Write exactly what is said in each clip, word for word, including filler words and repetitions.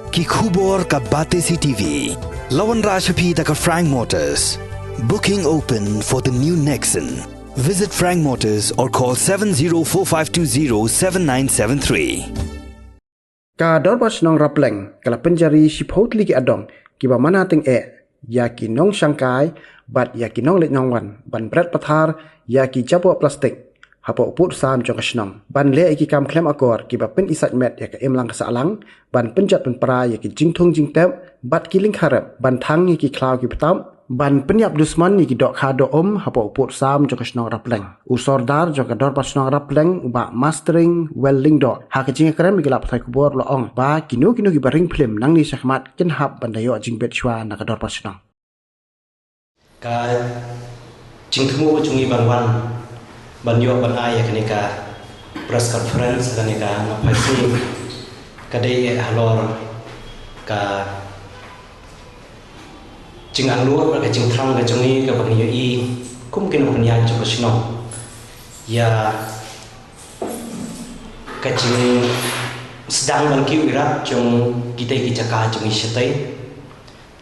Ki khubor ka Batesi TV. La wanrah sha phi da ka Frank Motors. Booking open for the new Nexon. Visit Frank Motors or call seven zero four five two zero seven nine seven three. Ka Dorbar Shnong Rapleng ka la pynjari shiphew tylli ki adong kiba mana tyngeh ïa ki nongshangkai bad ïa ki nongleit nongwan ban bret pathar ïa ki jaboh plastik hapoh u pud u sam jong ka shnong, ban leh ïa ki kam khlem akor kiba pyni sait met ïa ka imlang ka sahlang, ban pynjot pynpra ïa ki jingthung jingtep bad ki lyngkha rep, ban thang ïa ki khlaw ki btap, ban pynïap dusmon ïa ki dohkha dohum hapoh u pud u sam jong ka shnong Rapleng. U Sordar jong ka Dorbar Shnong Rapleng, u Bah Mastering Well Lyngdoh, ha ka jingïakren bad ki lad pathai khubor, u la ong ba kino kino kiba ring phlim nangne shakhmat kin hap ban da ïoh jingbit shuwa na ka Dorbar Shnong. Ka jingthmu ka jong ngi ban wan ban ïoh ban ai ïa kane ka press conference, kane ka nongpynsngew, ka dei halor ka jingangnud bad ka jingthrang ka jong ngi kaba ngi ïohi kum ki nongpynïaid jong ka shnong ïa ka jingsdang ban kiew irat jong kitei ki jaka jong ngi shatei,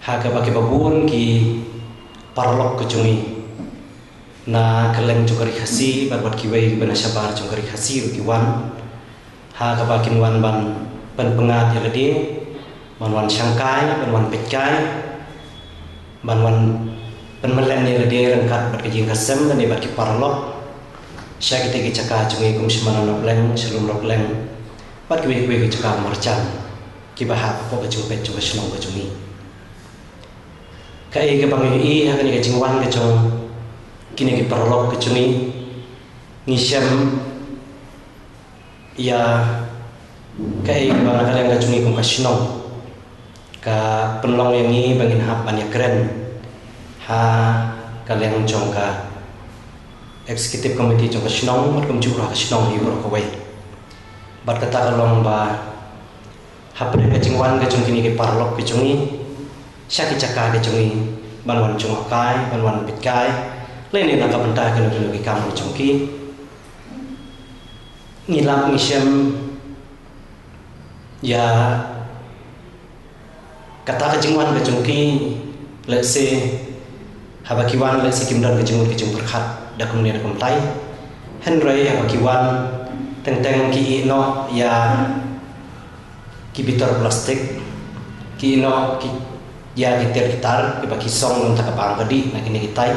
ha kaba kiba bun ki paralok ka jong ngi na kylleng jong ka Ri Khasi bad wat kiwei kiba na shabar jong ka Ri Khasi ruh ki wan, ha kaba kin wan ban pynpyngngad ïa lade, ban wan shangkai, ban wan peitkai, ban wan pynmlien ïa lade ryngkat bad ka ïing ka sem lane bad ki paralok sha kitei ki jaka jong ngi kum sha Madan Rapleng, sha Lum Rapleng bad kiwei kiwei ki jaka marjan kiba hap hapoh ka jingpeit jong ka shnong ka jong ngi. Kaei kaba ngi ïohi ha kane ka jingwan ka jong kine ki paralok ka jong ngi, ngi shem ïa kaei kaba na ka liang ka jong ngi kum ka shnong ka pynlong ïa ngi ba ngin hap ban ïakren ha ka liang jong ka executive committee jong ka shnong bad kumjuh ruh ha ka shnong hi baroh kawei. Bad kata ka long ba hapdeng ka jingwan ka jong kine ki paralok ka jong ngi sha ki jaka ka jong ngi ban wan jngohkai, ban wan peitkai lane na ka bynta kino kino ki kam ka jong ki, ngi lap ngi shem ïa kata ka jingwan ka jong ki, lehse haba ki wan lehse kim don ka jingmut ka jingpyrkhat da kumne da kumtai. Hynrei haba ki wan teng teng ki ïeh noh ïa ki bitor plastik, ki ïeh noh ki ïa ki tiar ki tar kiba ki song na ka bynta ka bam ka dih na kine kitai.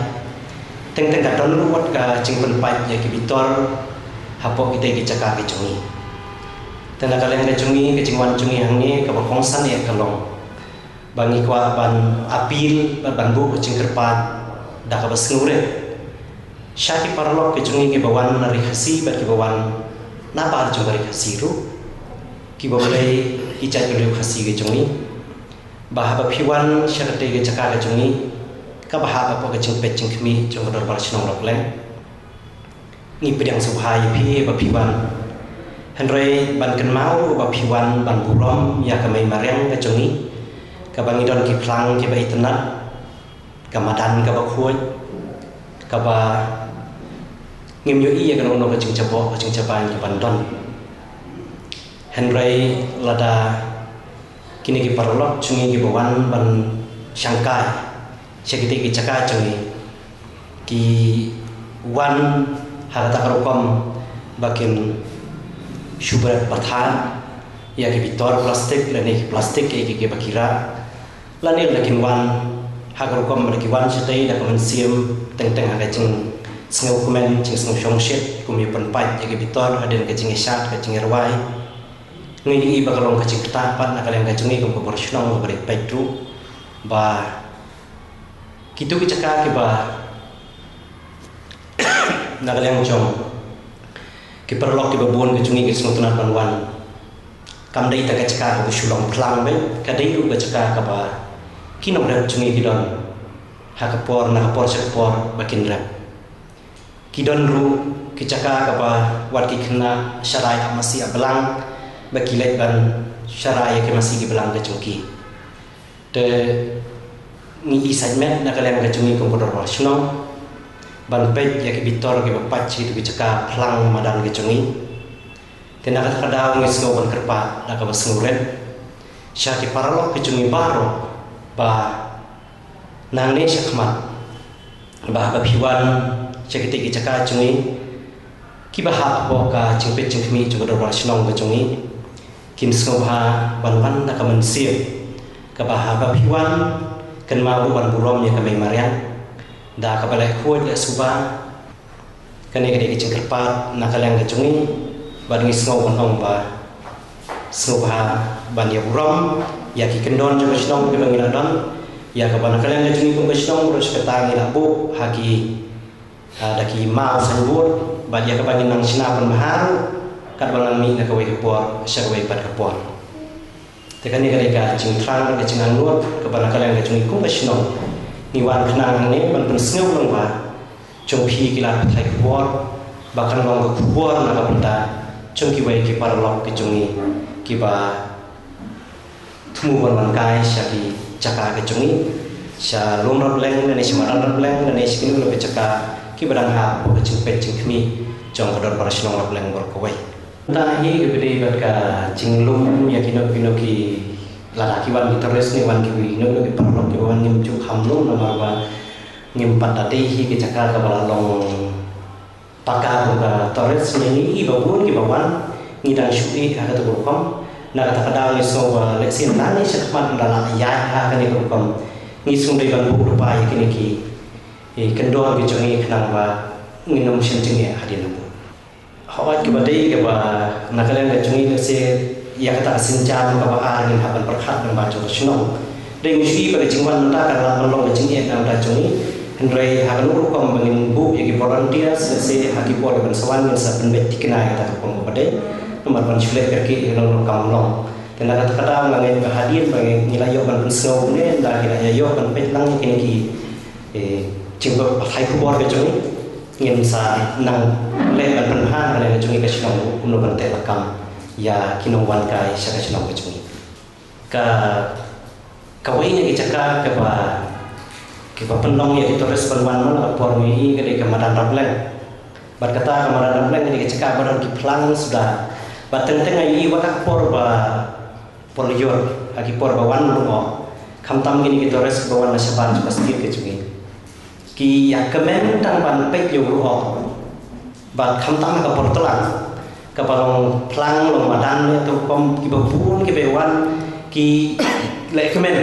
Teng teng ka don ruh wat ka jingpynpait ïa ki bitor hapoh kitei ki jaka ki jong ngi. Te na ka liang ka jong ngi, ka jingwan jong ngi hangne kaba kongsan ïa ka long ba ngi kwah ban appeal bad ban buh ka jingkyrpad da kaba sngewrit sha ki paralok ki jong ngi kiba wan na Ri Khasi bad kiba wan na bar jong ka Ri Khasi ruh, kiba balei ki jaitbynriew Khasi ki jong ngi, ba haba phi wan sha katei ka jaka ka jong ngi kaba hap hapoh ka jingpeit jingkhmih jong ka Dorbar Shnong Rapleng, ngi pdiang sngewbha ïa phi ba phi wan. Hynrei ban kynmaw ba phi wan ban burom ïa ka mei mariang ka jong ngi, kaba ngi don ki phlang kiba itynnad, ka madan kaba khuid, kaba ngim ïohi ïa kano kano ka jingjaboh ka jingjabaiñ kaban don. Hynrei lada kine ki paralok jong ngi kiba wan ban shangkai sha kitei ki jaka jong ngi, ki wan ha kata ka rukom ba kin shu bret pathar ïa ki bitor plastik lane ki plastik kiei kiei kiba ki rah, lane la kin wan ha ka rukom ba la ki wan shatei da ka mynsiem teng teng ha ka jingsngewkmen, jingsngewshongshit, kum ïa pynpait ïa ki bitor hadien ka jingïashad, ka jingïarwai. Ngi ïohi ba ka long ka jingktah pat na ka liang ka jong ngi kum ka bor shnong kaba ri peit ruh ba kito ki jaka kiba na ka liang jong ki paralok kiba bun ka jong ngi ki sngewtynnat ban wan. Kam dei tang ka jaka kaba shu long phlang beit, ka dei ruh ka jaka kaba ki nongrep jong ngi ki don ha ka por na ka por sha ka por ba kin rep. Ki don ruh ki jaka kaba wat ki khynnah sharai ap masi ap blang ba ki leit ban sharai ïa ki masi ki blang ka jong ki. Te ngi i sait met na ka liang ka jong ngi kum ka dorbar shnong ban peit ïa ki bitor kiba pait sha kito ki jaka phlang madan ka jong ngi. Te na kata ka daw ngi sngew ban kyrpad da kaba sngewrit sha ki paralok ki jong ngi baroh ba nangne shakhmat ba haba phi wan sha kitei ki jaka jong ngi kiba hap hapoh ka jingpeit jingkhmih jong ka dorbar shnong ka jong ngi kin sngewbha ban wan da ka mynsiem kaba haba phi wan kynmaw ruh ban burom ïa ka mei mariang da kaba leh khuid leh suba. Kane ka dei ka jingkyrpad na ka liang ka jong ngi bad ngi sngew ban ong ba sngewbha ban ïa burom ïa ki kyndon jong ka shnong kiba ngi la don, ïa kaba na ka liang ka jong ngi kum ka shnong ruh shi katta ngi la buh ha ki, ah, da ki maw signboard bad ïa kaba ngin nang shna pynbha ruh katba nang mih na kawei ka por sha kawei pat ka por. Te kane ka dei ka jingthrang bad ka jingangnud kaba na ka liang ka jong ngi kum ka shnong ngi wan khnang hangne ban pynsngew lyngba jong phi ki lad pathai khubor ba kan long ka khubor na ka bynta jong kiwei ki paralok ki jong ngi kiba thmu ban wan kai sha ki jaka ka jong ngi, sha Lum Rapleng lane sha Madan Rapleng lane sha kino kino ki jaka kiba dang hap hapoh ka jingpeit jingkhmih jong ka dorbar shnong Rapleng baroh kawei. Mynta hi kaba dei bad ka jinglum ïa kino kino ki, lada ki wan ki tourist ne wan kino kino ki paralok kiba wan ngim ju kham lum namar ba ngim pat da dei hi ka jaka kaba la long paka kum ka tourist, ne ngi i ba bun kiba wan ngi dang shu ïeh ha kata ka rukom. Na kata ka daw ngi sngew ba lehse nangne shakhmat lada la ïaid ha kane ka rukom ngi sngew dei ban buh lypa ïa kine ki, eh, kyndon ki jong ngi khnang ba ngin ym shim jingeh hadien nabud. Hooid, kaba dei kaba na ka liang ka jong ngi lehse ïa kata ka sienjam kaba ar ngin hap ban pyrkhat lyngba jong ka shnong. Dei ngi shu i ba ka jingwan mynta ka la ban long ka jingeh na ka bynta jong ngi. Hynrei ha kano ka rukom ba ngin buh ïa ki volunteers lehse ha ki por ban sa wan ngin sa pynbeit thikna ïa kata ka rukom kaba dei. Namar ban shu leh kyrkieh ïa kano rukom long. Te na kata ka daw nga ngeit ba hadien ba ngi la ïoh ban pynsngew ne da ngi la ïoh ban peit lang ïa kine ki, eh, jingpeit pathai khubor ka jong ngi. Ngin sa nang leh ban pynbha na ka liang ka jong ngi ka shnong kumno ban teh lakam ïa ki nongwan kai sha ka shnong ka jong ngi. Ka, kawei na ki jaka kaba, kiba pynlong ïa ki tourist ban wan man la ka por ngi i ka dei ka Madan Rapleng. Bad kata ka Madan Rapleng ka dei ka jaka ba don ki phlang suda. Bad teng teng ngi i wat ka por ba por lyiur ha ki por ba wan ruh. Khamtam kine ki tourist ba wan na shabar jong ka state ka jong ngi ki ïa kmen tang ban peit ïa u ruh. Bad khamtam ha ka por tlang kaba long phlang long madan ne to kom kiba bun kiba wan ki leh kmen.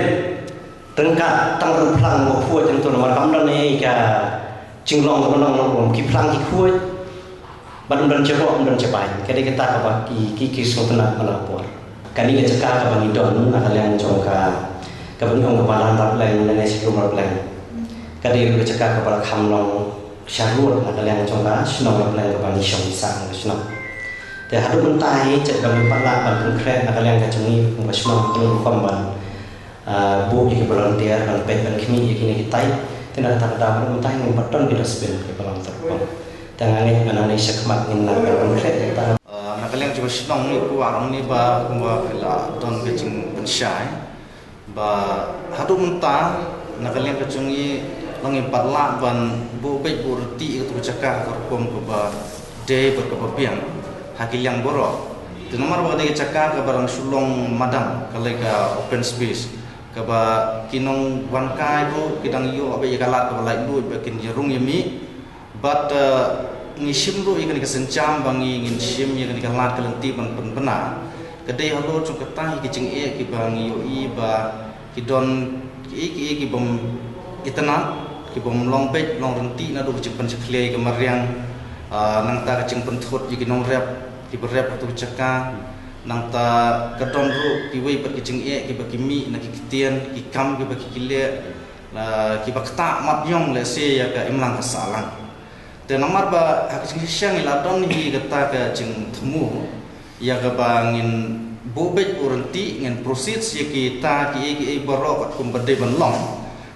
Ryngkat tang ruh phlang ba phuh jong to namar kam don ei ka jinglong ka long long ki phlang ki khuid. Ban ym don jabok, ym don jabai. Ka dei kata kaba ki, ki, ki sngewtynnat man la ka por. Kane ka jaka kaba ngi don na ka liang jong ka, kaba ngi ong ka Madan Rapleng lane Shlum Rapleng. Ka dei ka jaka kaba la kham long sharud na ka liang jong ka shnong Rapleng kaba ngi shong ngi sah ha ka shnong. Te haduh mynta hi jait ba ngim pat lah ban pynkhreh na ka liang ka jong ngi kum ka shnong ka long rukom ban ah, buh ïa ki volunteer ban peit ban khmih ïa kine kitai. Te na kata ka daw mynta ngim pat don ki dustbin kiba long tyrkhong. Te nga ngeit ba nangne shakhmat ngin nang ban pynkhreh ïa kata. Ah, na ka liang jong ka shnong ngi kwah ong ne ba kumba ki la don ka jingpynshai ba haduh mynta na ka liang ka jong ngi la ngim pat lah ban buh beit buh ryntih ïa kata ka jaka ha ka rukom kaba dei bad kaba biang ha ki liang baroh. Te namar ba ka dei ka jaka kaba dang shu long madan, ka lei ka open space, kaba ki nongwan kai ruh ki dang ïoh beit ïa ka lad kaba laitluid ba kin ïarung ïamih. Bad, eh, ngi shim ruh ïa kane ka sienjam ba ngi, ngin shim ïa kane ka lad ka lynti ban pynbna. Ka dei halor jong kata hi ki jingeh kiba ngi ïohi ba ki don kiei kiei ki bym itynnad, ki bym long beit long ryntih naduh ka jingpynjakhlia ïa ka mariang, ah, nangta ka jingpynthut ïa ki nongrep kiba rep ha katu ka jaka. Nangta ka don ruh kiwei pat ki jingeh kiba ki mih na ki ktien, ki kam kiba ki, ki leh, ah, kiba ktah mat ïong lehse ïa ka imlang ka sahlang. Te namar ba ha ka jingshisha ngi la don hi kata ka jingthmu ïa kaba ngin buh beit buh ryntih, ngin proceed ïa kita kiei kiei baroh katkum ba dei ban long.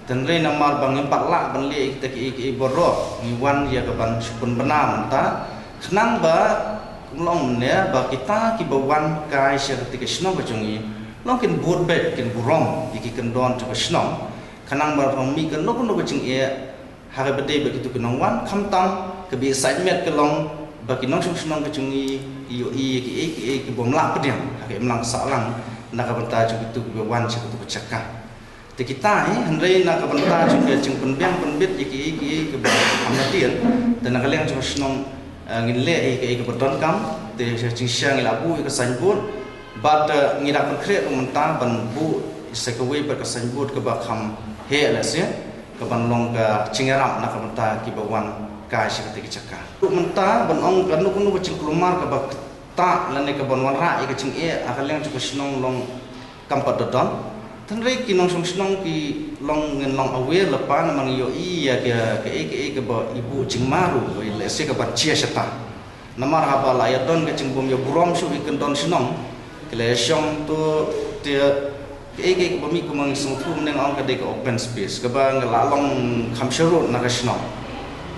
Te hynrei namar ba ngim pat lah ban leh ïa kita kiei kiei baroh, ngi wan ïa ka ban shu pynbna mynta khnang ba long ne ba kita kiba wan kai sha kata ka shnong ka jong ngi long kin bud beit, kin burom ïa ki kyndon jong ka shnong. Khnang ba ruh mih kano kano ka jingeh ha kaba dei bad kitu ki nongwan, khamtam kaba ïa sait met ka long ba ki nongshong shnong ka jong ngi ki ïohi ïa kiei kiei ki bym lah pdiang ha ka imlang sahlang. na ka bynta jong kitu kiba wan sha katu ka jaka. Te kita hi, hynrei na ka bynta jong ka jingpynbiang pynbit ïa kiei kiei kiba kham hadien, te na ka liang jong ka shnong, eh, ngin leh ïa kiei kiba donkam, te sha jingshisha ngi la buh ïa ka signboard, bad, eh, ngi da pynkhreh ruh mynta ban buh sa kawei pat ka signboard kaba kham heh lehse, kaban long ka jingïarap na ka bynta kiba wan kai sha kata ka jaka. Ruh mynta ban ong kano kano ka jingkulmar kaba ktah lane kaban wanrah ïa ka jingeh ha ka liang jong ka shnong long kam pat da don. Hynrei ki nongshong shnong ki long, ngin long aware lypa namar ngi ïohi ïa ka, kaei kaei kaba i buh jingma ruh, lehse kaban jia shata. Namar haba la ïa don ka jingbym ïa burom shuh ïa ki kyndon shnong, ki la ïa shong to, te kaei kaei kaba mih kumba ngi sngewthuh mynne nga ong ka dei ka open space kaba nga la long kham sharud na ka shnong.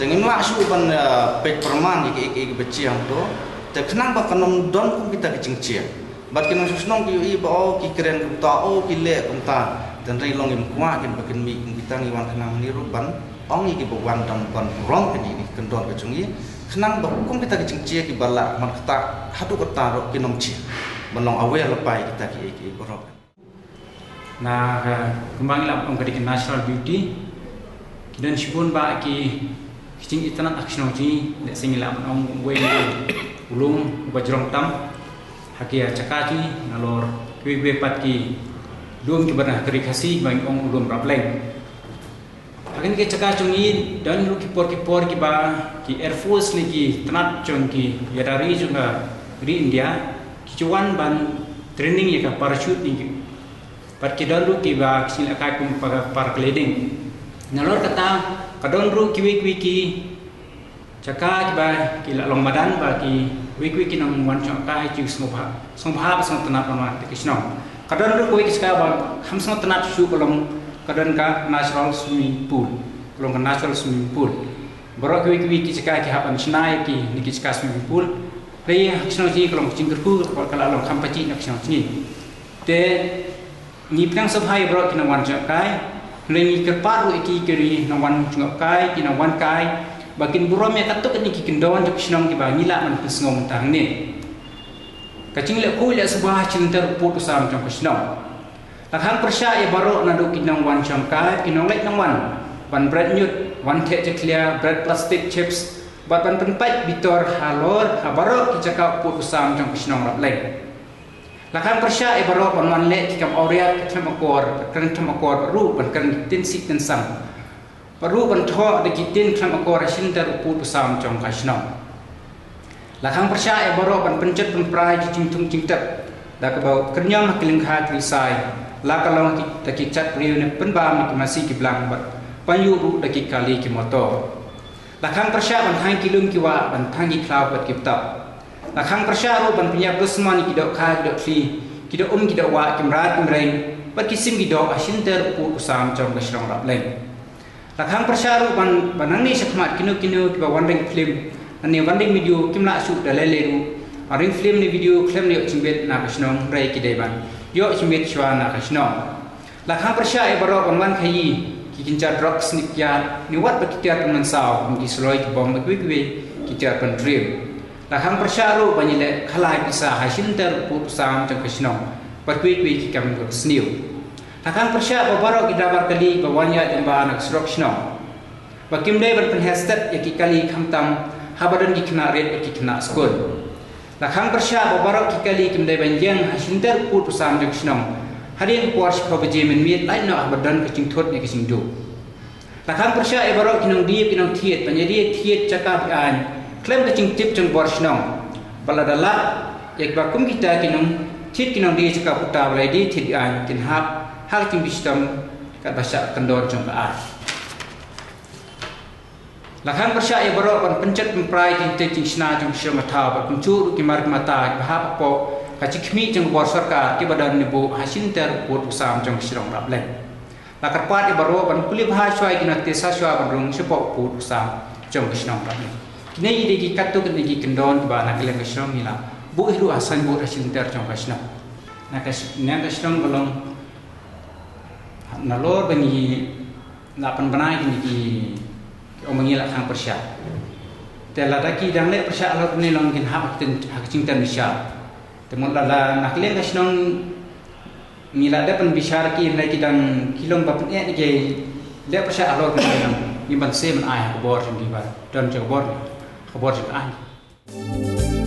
Te ngim lah shuh ban, eh, peit pyrman ïa kaei kaei kaba jia hangto. Te khnang ba kan ym don kum kita ki jingjia. Bad ki nongshong shnong ki ïohi ba, oh, ki kren kumta, oh, ki leh kumta. Te hynrei long ngim kwah kin ba kin mih kum kita, ngi wan khnang hangne ruh ban ong ïa kiba wan dang ban burom ïa kine ki kyndon ka jong ngi. Khnang ba kum kita ki jingjia kiba lah man kata haduh kata ruh kin ym jia. Ban long aware lypa ïa kita kiei kiei baroh. Na ka, kumba ngi la ong ka dei ka natural beauty. Ki don shibun bah ki, ki jingitynnad ha ka shnong jong ngi, lehse ngi lah ban ong uwei u lum uba jrong tam ha ki jaka jong ngi, nalor kiwei kiwei pat ki lum kiba don ha ka Ri Khasi ba ngi ong u lum Rapleng. Ha kane ka jaka jong ngi don ruh ki por ki por kiba ki Air Force ne ki tnat jong ki ïada ri jong ka ri India ki ju wan ban training ïa ka parachute ne ki, bad ki don ruh kiba ki jingïalehkai kum para-, paragliding. Nalor kata ka don ruh kiwei kiwei ki jaka kiba ki la long madan ba kiwei kiwei ki nongwan jngohkai ki sngewbha, sngewbha ba sngewtynnat ban wan ha ka shnong. Ka don ruh kawei ka jaka ba kham sngewtynnat shuh, ka long, ka don ka natural swimming pool. Ka long ka natural swimming pool. Baroh kiwei kiwei ki jaka ki hap ban shna ïa kine ki jaka swimming pool. Hynrei ha ka shnong jong ngi ka long ka jingkyrkhu, ka la long kham pajih na ka shnong jong ngi. Te ngi pdiang sngewbha ïa baroh ki nongwan jngohkai, hynrei ngi kyrpad ruh ïa ki, ki nongwan jngohkai, ki nongwan kai, ba kin burom ïa katto katne ki kyndon jong ka shnong kiba ngi lah ban pynsngew mynta hangne. Ka jingleh khuid leh sngewbha ha shilynter u pud u sam jong ka shnong. La khang pyrshah ïa baroh naduh ki nongwan jngohkai, ki nongleit nongwan, ban bret ñiut, wan theh jakhlia, bret plastik, chips, bad ban pynpait bitor halor ha baroh ki jaka u pud u sam jong ka shnong Rapleng. La khang pyrshah ïa baroh ban wan leh ki kam awria, ki khlem akor, kren khlem akor, bad ruh ban kren ki ktien sih ktien sang, bad ruh ban thoh da ki ktien khlem akor ha shilynter u pud u sam jong ka shnong. La khang pyrshah ïa baroh ban pynjot pynpra ïa ki jingthung jingtep da kaba kyrñiang ha ki lyngkha ki risai, la ka long ki, da ki kjat briew ne pynbam ïa ki masi ki blang, bad pynïoh ruh da ki kali ki motor. La khang pyrshah ban thang ki lum ki wah, ban thang ki khlaw bad ki btap. La khang pyrshah ruh ban pynïap dusmon ïa ki dohkha ki dohkhli, ki dohum ki dohwah, ki mrad ki mreng, bad ki sim ki doh ha shilynter u pud u sam jong ka shnong Rapleng. La khang pyrshah ruh ban, ban nangne shakhmat kino kino kiba wan ring film ne wan ring video kim lah shuh da lei lei ruh ban ring film ne video khlem da ïoh jingbit na ka shnong, hynrei ki dei ban ïoh jingbit shuwa na ka shnong. La khang pyrshah ïa baroh ban wan khaïi ki kynja drugs ne ki ïa ne wat ba ki tiar pynmynsaw, kum ki sloi, ki bom bad kiwei kiwei ki tiar pyntriem. La khang pyrshah ruh ban ïaleh khalai pisa ha shilynter u pud u sam jong ka shnong bad kiwei kiwei ki kam kaba sniew. La khang pyrshah ba baroh ki driver kali ba wan ïaid lyngba na ka surok shnong ba kim dei ban pynheh stet ïa ki kali khamtam haba don ki khynnah rit bad ki khynnah skul. La khang pyrshah ba baroh ki kali kim dei ban ïeng ha shilynter u pud u sam jong ka shnong hadien ka por shiphew baje mynmiet, lait noh haba don ka jingthut ne ka jingduh. La khang pyrshah ïa baroh ki nongdie, ki nongthied ban ïadie thied jaka be-aiñ khlem ka jingtip jong bor shnong. Bad lada lap ïa kiba kum kita ki nongthied ki nongdie jaka puta ba la ïadie thied be-aiñ, kin hap ha ka jingbishitom katba shah kyndon jong ka aiñ. La khang pyrshah ïa baroh ban pynjot pynpra ïa ki jingtei jingshna jong ki shnong ka thaw bad kumjuh ruh ki mar ki mata kiba hap hapoh ka jingkhmih jong ka bor sorkar kiba don ne buh ha shilynter u pud u sam jong ka shnong Rapleng. La kyrpad ïa baroh ban pule bha shuwa ïa ki notis shuwa ban rung shapoh u pud u sam jong ka shnong Rapleng. Kine ki dei ki katto katne ki kyndon kiba na ka liang ka shnong ngi la buh hi ruh ha signboard ha shilynter jong ka shnong. Na ka sh-, na ka shnong ka long nalor ba ngi la pynbna ïa kine ki, ki ong ba ngi la khang pyrshah. Te lada ki dang leh pyrshah halor kane long kin hap ha ka jingtynrai sha. Te mut lada na ka liang ka shnong Ngi la dep ban bishar ki, hynrei ki dang ki long ba pyneh ne ki leh pyrshah halor ka dang ngi ban shem ban ai ha ka bor jong ki ba don jong ka bor, ka bor jong ka aiñ.